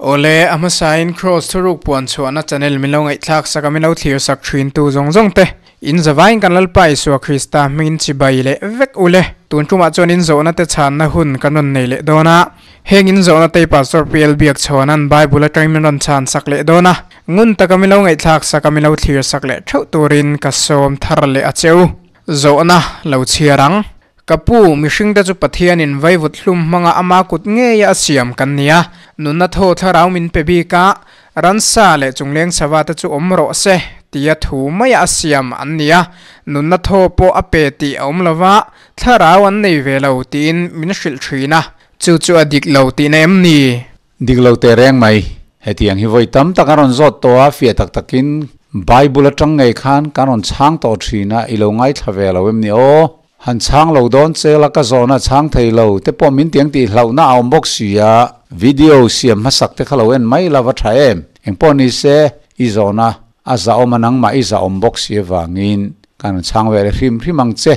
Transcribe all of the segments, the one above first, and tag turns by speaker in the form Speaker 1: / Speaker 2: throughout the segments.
Speaker 1: Awle, a hmasain Kraws thuruk puan chhuahna channel min lo ngaihthlak sak a, min lo thlir sak thin tu zawng zawng te, in zavaiin kan Lalpa Isua Krista hmingin chibai leh vek u le. Tun tumah chuan in zawhna te chhanna hun kan rawn nei leh dawn a, heng in zawhna te Pastor PL Biakchhawna'n Bible atangin min rawn chhan sak leh dawn a, ngun taka min lo ngaihthlak sak a, min lo thlir sak leh theuh turin ka sawm thar leh a che u. Zawhna lo chhiar ang. Ka pu, mihringte chu Pathianin vaivut hlum hmanga ama kut ngeia a siam kan ni a, nunna thaw thlarau min pe bik a, ransa leh chungleng chhava te chu awm rawh se tia thu maia a siam an ni a, nunna thaw pawh a pe tih a awm lova, thlarau an nei ve lo tiin min hrilh thin a, chu chu a dik lo tihna em ni?
Speaker 2: Dik lo teh reng mai. Hetiang hi vawi tam tak an rawn zawt tawh a, fiah tak takin Bible atang ngei khan kan rawn chhang tawh thin a, i lo ngaithla ve lo em ni aw? Han chhang lo dawn che la ka zawhna chhang thei lo te pawh min tiang tih hlauhna a awm bawk si a, video siam hmasak te kha lo en mai la va tha em? Engpawh ni se, i zawhna a zahawm a nangmah i zahawm bawk si avangin kan rawn chhang ve leh hrim hrim ang che.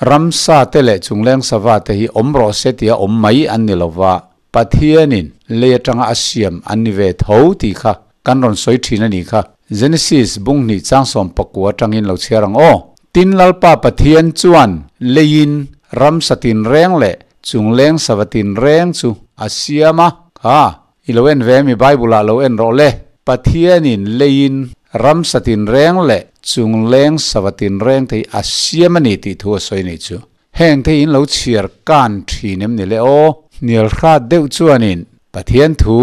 Speaker 2: Ramsa te leh chungleng sava te hi awm rawh se tia awm mai an ni lova, Pathianin lei atanga a siam an ni ve tho tih kha kan rawn sawi thin a nih kha. Genesis bung hnih chang sawm pakua atangin lo chhiar ang aw. Tin Lalpa Pathian chuan leiin ramsa tinreng leh chungleng sava tinreng chu a siam a. Kha, i lo en ve mi Bible ah lo en rawh le. Pathianin leiin ramsa tinreng leh chungleng sava tinreng te hi a siam a ni tih thu a sawi nih chu. Heng te in lo chhiar kan thin em ni le aw? Hnial hrat deuh chuanin Pathian thu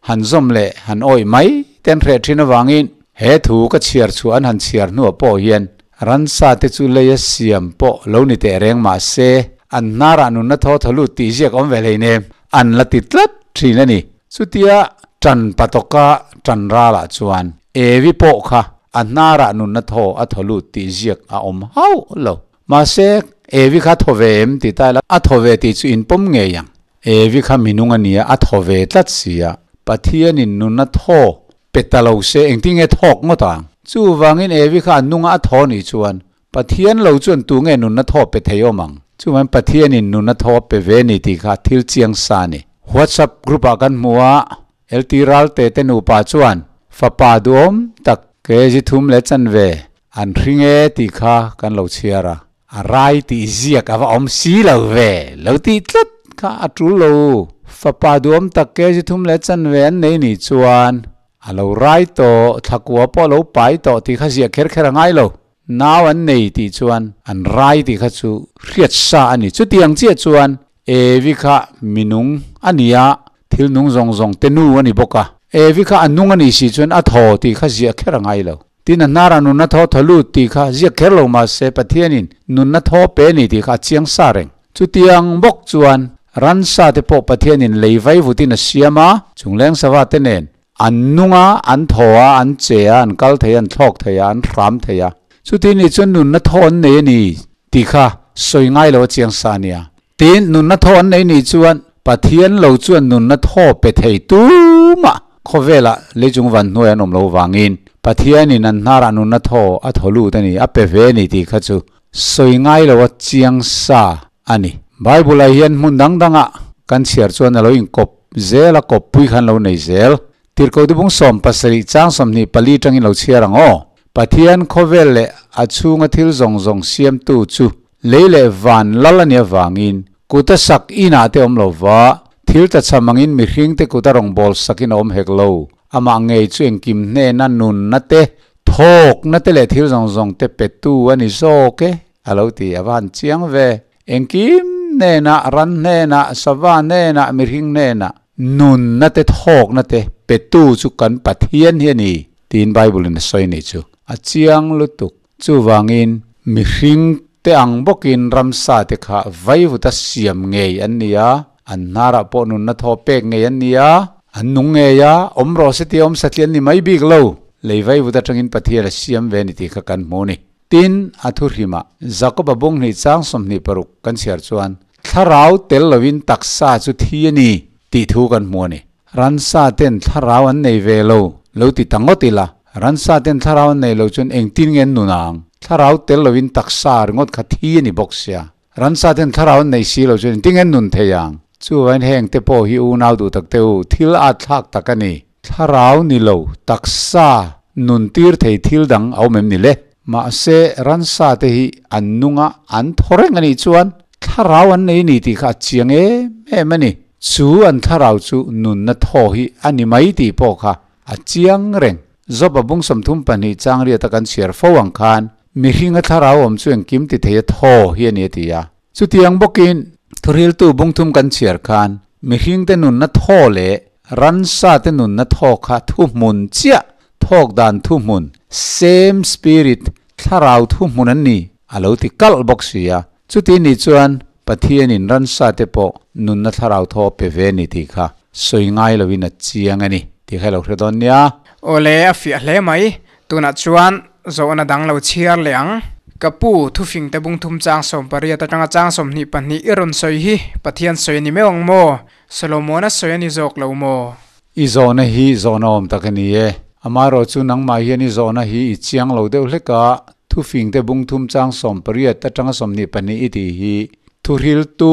Speaker 2: han zawm leh han awih mai te an hreh thin avangin he thu ka chhiar chhuah an han chhiar hnuah pawh hian ransa te chu leia siam pawh lo ni teh reng mah se an hnarah nunna thaw thaw lut tih ziak awm ve hleinem an la ti tlat thin a ni. Chutia tan patawka tan ralah chuan Evi pawh kha a hnarah nunna thaw a thaw lut tih ziak a awm hauh lo. Mahse, Evi kha thaw ve em ti ta ila, a thaw ve tih chu inpawm ngei ang. Evi kha minung a nia, a thaw ve tlat si a. Pathianin nunna thaw pe ta lo se engtin nge thawk ngawt ang? Chuvangin Evi kha a nunga a thaw nih chuan Pathian lo chuan tu nge nunna thaw pe thei awm ang? Chuvangin Pathianin nunna thaw pe ve ni tih kha thil chiang sa a ni. WhatsApp group ah kan hmu a, LT Ralte te nupa chuan fapa duhawm tak kg thum leh chanve An hring e tih kha kan lo chhiar a, a rai tih ziak a va awm si lo ve, lo tih tlat kha a tul lo. Fapa duhawm tak kg thum leh chanve an nei nih chuan a lo rai tawh, thlakua pawh a lo pai tawh tih kha ziah kher kher a ngai lo. Nau an nei tih chuan an rai tih kha chu hriat sa a ni. Chutiang chiah chuan Evi kha minung a ni a, thil nung zawng zawng te nu a ni bawk a. Evi kha a nung a nih si chuan a thaw tih kha ziah kher a ngai lo. Tin a hnarah nunna thaw thaw lut tih kha ziak kher lo mahse Pathianin nunna thaw pe a ni tih kha a chiang sa reng. Chutiang bawk chuan ransa te pawh Pathianin lei vai vutin a siam a, chungleng sava te nen an nung a, an thaw a, an che a, an kal thei a, an thlawk thei a, an hram thei a. Chuti nih chuan nunna thaw an nei a ni tih kha sawi ngai lo a chiang sa a nia. Tin, nunna thaw an nei nih chuan Pathian lo chuan nunna thaw pe thei tumah khawvelah leichung van hnuai an awm lo vangin Pathianin an hnarah nunna thaw a thaw lut a ni, a pe ve a ni tih kha chu sawi ngai lo a chiang sa a ni. Bible-ah hian hmun dang dangah kan chhiar chuan a lo inkawp zel a, kawppui khan lo nei zel. Tirhkoh Dubung 17 chang 24 tangin lo chhiar ang aw. Pathian khawvel leh a chhunga thil zawng zawng siamtu chu lei leh van lal a nih avangin kuta sak inah te awm lo va, thil tlachham angin mihringte kuta rawngbâwl sakin a awm hek lo. Amah ngei chu engkim hnena nunna te, thawkna te leh thil zawng zawng te petu a ni zawk e, a lo ti. A va han chiang ve. Engkim hnenah, ran hnenah, sava hnenah, mihring hnenah nunna te thawkna te petu chu kan Pathian hi a ni tiin Bible in a sawi nih chu a chiang lutuk. Chuvangin mihring te ang bawkin ramsa te kha vaivuta siam ngei an ni a, an hnarah pawh nunna thaw pek ngei an ni a, an nung ngei a, awm rawh se tia awm satliah an ni mai bik lo. Lei vaivut atangin Pathian a siam ve ni tih kha kan hmu a ni. Tin, a thuhrimah Jakoba bung hnih chang 26 kan chhiar chuan, Thlarau tel lovin taksa chu thi a ni, tih thu kan hmu a ni. Ransa ten thlarau an nei ve lo, lo ti ta ngawt ila, ransa ten thlarau an nei lo chuan engtin nge an nun ang? Thlarau tel lovin taksa ringawt kha thi a ni bawk sia. Ransa ten thlarau an nei si lo chuan engtin nge an nun thei ang? Chuvain heng te pawh hi unau duh tak te u, thil at thlak tak a ni. Thlarau ni lo, taksa nun tir thei thil dang a awm em ni le? Mahse, ransa te hi an nung a, an thaw reng a nih chuan thlarau an nei ni tih kha a chiang em em a ni. Chu an thlarau chu nunna thaw hi a ni mai tih pawh kha a chiang reng. Job-a bung 32 chang riata kan chhiar fo ang khan mihringa thlarau awm chu engkim ti thei a thaw hi a ni a ti a. Chutiang bawkin thuriltu bung thum kan chhiar khan mihringte nunna thaw leh ransate nunna thaw kha thuhmun chiah, thawk dan thuhmun, same spirit, thlarau thuhmun an ni a lo ti kalh bawk si a. Chuti nih chuan Pathianin ransate pawh nunna thlarau thaw a pe ve a ni tih kha sawi ngai loin a chiang a ni tih kha i lo hre dawn nia.
Speaker 1: Awle, a fiah hle mai. Tunah chuan zawhna dang lo chhiar leh ang. Ka pu, thufing te bung thum chang 18 atanga chang 22 i rawn sawi hi Pathian sawi a ni meuh ang maw? Solomona sawi a ni zawk lo maw?
Speaker 2: I zawhna hi zawhna awm tak a ni e. Amaherawh chu nangmah hian i zawhna hi i chiang lo deuh hlek a, thufing te bung thum chang 18 atanga 22 i tih hi thuhriltu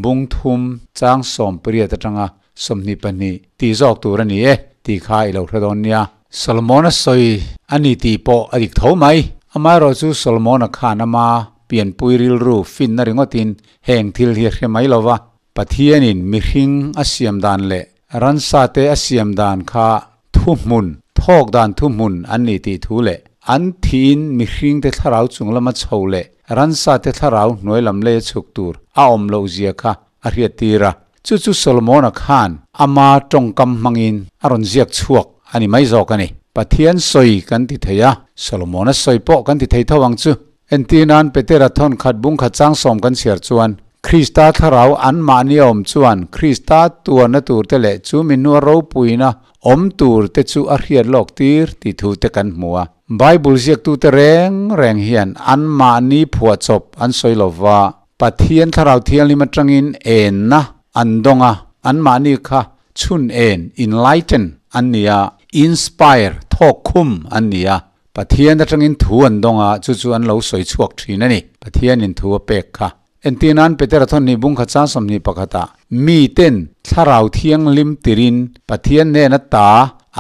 Speaker 2: bung thum chang 18 atanga 22 tih zawk tur a ni e tih kha i lo hre dawn nia. Solomona sawi a ni tih pawh a dik tho mai. Amaherawh chu Solomona khan ama pianpui rilru finna ringawtin heng thil hi a hre mai lo va. Pathianin mihring a siam dan leh ransate a siam dan kha thuhmun, thawk dan thuhmun an ni tih thu leh an thiin mihringte thlarau chung lama chho leh ransate thlarau hnuai lam leia chhuk tur a awm loh zia kha a hriattir a. Chu chu Solomona khan ama tawngkam hmangin a rawn ziak chhuak a ni mai zawk a ni. Pathian sawi kan ti thei a, Solomona sawi pawh kan ti thei tho ang chu. Entir nan Petera thawn khat bung khat chang sawm kan chhiar chuan, Krista thlarau anmahni a awm chuan Krista tuarna turte leh chu mi hnua ropuina awm turte chu a hriat lawk tir tih thu te kan hmu a. Bible ziaktute reng reng hian anmahni phuahchawp an sawi lo va, Pathian thlarau thianghlim atangin enna an dawng a, anmahni kha chhun en, enlighten, an ni a, inspire, thawk khum, an ni a. Pathian atangin thu an dawng a, chu chu an lo sawi chhuak thin a ni. Pathianin thu a pek kha. Entir nan Petera thawn bung khat chang 21 ah, Miten thlarau thianghlim tirin Pathian hnena ta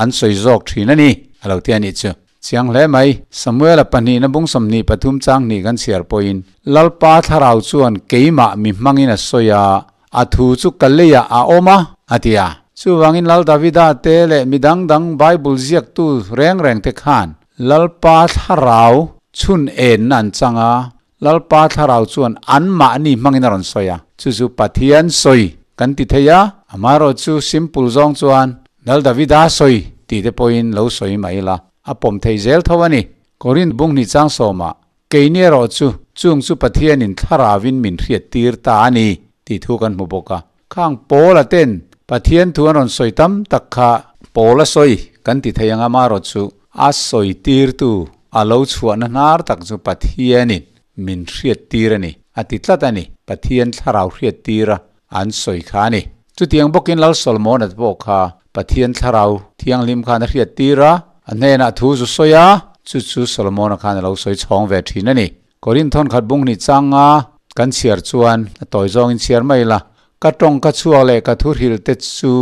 Speaker 2: an sawi zawk thin a ni, a lo ti a nih chu. Chiang hle mai. Samuela pahnihna bung 23 chang hnih kan chhiar pawhin, Lalpa thlarau chuan keimah mi hmangin a sawi a, a thu chu ka leiah a awm a, a ti a. Chuvangin Lal Davida te leh mi dang dang Bible ziaktu reng reng te khan Lalpa thlarau chhun enna an chang a, Lalpa thlarau chuan anmahni hmangin a rawn sawi a, chu chu Pathian sawi kan ti thei a, amaherawh chu simple zawng chuan Lal Davida sawi tih te pawhin lo sawi mai la, a pawm thei zel tho a ni. Korinth bung hnih chang sawmah Keini erawh chu, chung chu Pathianin thlarauvin min hriattir ta a ni tih thu kan hmu bawk a. Khang Paula ten Pathian thu an rawn sawi tam tak kha Paula sawi kan ti thei ang amaherawh chu a sawi tirtu a lo chhuahna hnar tak chu Pathianin min hriattir a ni, a ti tlat a ni. Pathian thlarau hriattira an sawi kha a ni. Chutiang bawkin Lal Solomona te pawh kha Pathian thlarau thianghlim khan a hriattir a, a hnenah thu zu sawi a, chu chu Solomona khan a lo sawi chhawng ve thin a ni. Korinth thawn khat bung hnih changa kan chhiar chuan a tawi zawngin chhiar mai la, Ka tawng ka chhuak leh ka thu hrilh te chu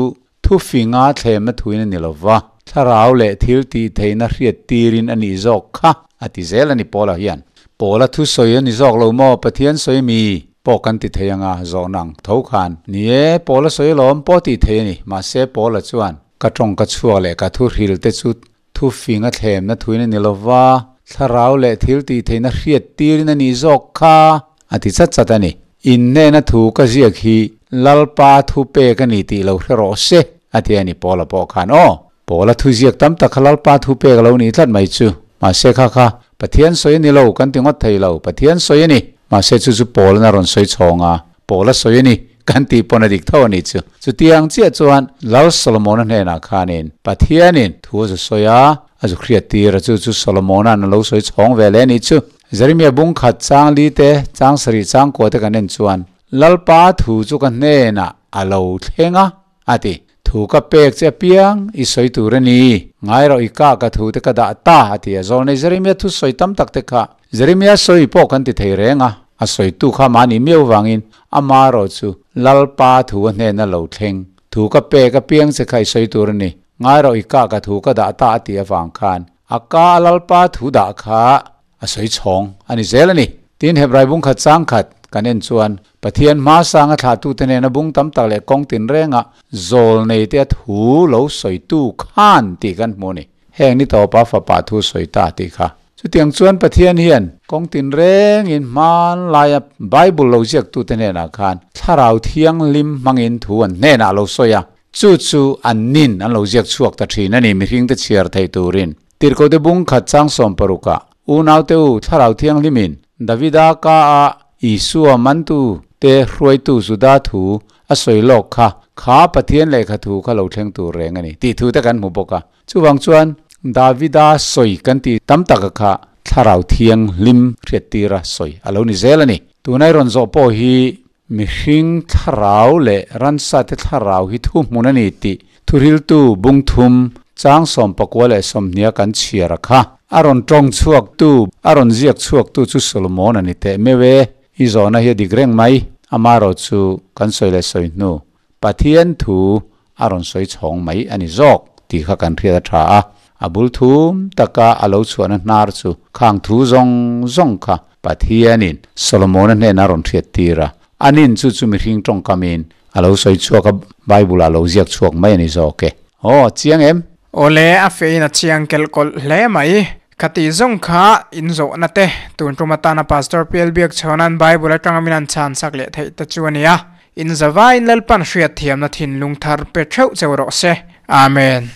Speaker 2: thufinga thlemna thuin a ni lo va, thlarau leh thil tih theihna hriattirin a nih zawk kha, a ti zel a ni Paula hian. Paula thu sawi a ni zawk lo maw? Pathian sawi mi pawh kan ti thei anga zawhna ang tho khan. Ni e, Paula sawi alawm pawh tih thei a ni. Mahse Paula chuan, Ka tawng ka chhuak leh ka thu hril te chu thufinga thlemna thuin a ni lo va, thlarau leh thil tih theihna hriattirin a nih zawk kha, a ti chat chat a ni. Innena thu ka ziak hi Lalpa thu pek a ni tih lo hre rawh se, a ti a ni Paula pawh khan. Aw! Paula thu ziak tam tak kha Lalpa thu pek a lo nih tlat mai chu. Mahse kha kha, Pathian sawi a ni lo, kan ti ngawt thei lo, Pathian sawi a ni. Mahse chu chu Paula'n a rawn sawi chhawng a, Paula sawi a ni, kan tih pawn a dik tho a nih chu. Chutiang chiah chuan Lal Solomona hnenah khanin Pathianin thu a zu sawi a, a zu hriat tir a, chu chu Solomona'n a lo sawi chhawng ve leh a nih chu. Jeremia bung khat chang li te, chang sarih chang kua te kan en chuan, Lalpa thu chu ka hnenah a lo thleng a, a ti. Thu ka pek che apiang i sawi tur a ni. Ngai rawh i kah ka thu te ka dah ta, a ti a. Zawlnei Jeremia thu sawi tam tak te kha Jeremia sawi pawh kan ti thei reng a, a sawitu kha mahni miau vangin ama erawh chu Lalpa thu a hnena lo thleng. Thu ka pek apiang che kha i sawi tur a ni. Ngai rawh i ka ka thu ka dah ta a tih avang khan a ka a Lalpa thu dah kha a sawi chhawng a ni zel a ni. Tin, Hebrai bung khat chang khat kan en chuan Pathian hmasanga thlahtute nena bung tam tak leh kawng tinrengah zawl nei te a thu lo sawitu khan tih kan hmu a ni. Heng ni tawpa fapa thu sawi ta tih kha. Chutiang chuan Pathian hian kawng tinrengin hmanlaia Bible lo ziaktute hnenah khan Thlarau Thianghlim hmangin thu an hnenah a lo sawi a, chu chu an nin an lo ziak chhuak ta thin a ni mihringte chhiar theih turin. Tirhkohte bung khat chang 60ah Unaute u, Thlarau Thianghlimin Davida ka a Isua mantu te hruaitu Juda thu a sawi lawk kha, kha Pathian lehkha thu kha lo thleng tur reng a ni tih thu te kan hmu bawk a. Chuvang chuan Davida sawi kan tih tam taka kha Thlarau Thianghlim hriattira sawi a lo ni zel a ni. Tunai rawn zawh pawh hi mihring thlarau leh ransa te thlarau hi thu hmun a ni tih thuhriltu bungthum chang 28 kan chhiar a kha. A rawn tawng chhuaktu, a rawn ziak chhuaktu chu Solomon a ni teh meuh e. I zawhna hi a dik reng mai. Amaherawh chu kan sawi leh sawi hnu Pathian thu a rawn sawi chhawng mai a ni zawk tih kha kan hriat a tha a. A bul thum taka a lo chhuahna hnar chu khang thu zawng zawng kha Pathianin Solomona hnenah a rawn hriat tir a. Anin chu chu mihring tawngkamin a lo sawi chhuak a, Bible-ah a lo ziak chhuak mai a ni zawk e. Aw, a chiang em?
Speaker 1: Awle, a fein a chiang kelh kawlh hle mai. Khati zawng kha in zawhna te, tun tum atana Pastor PL Biakchhawna'n Bible atanga min han chhan sak leh theih te chu a ni a. In zavaiin Lalpan hriatthiamna thinlung thar pe theuh cheu rawh se. Amen.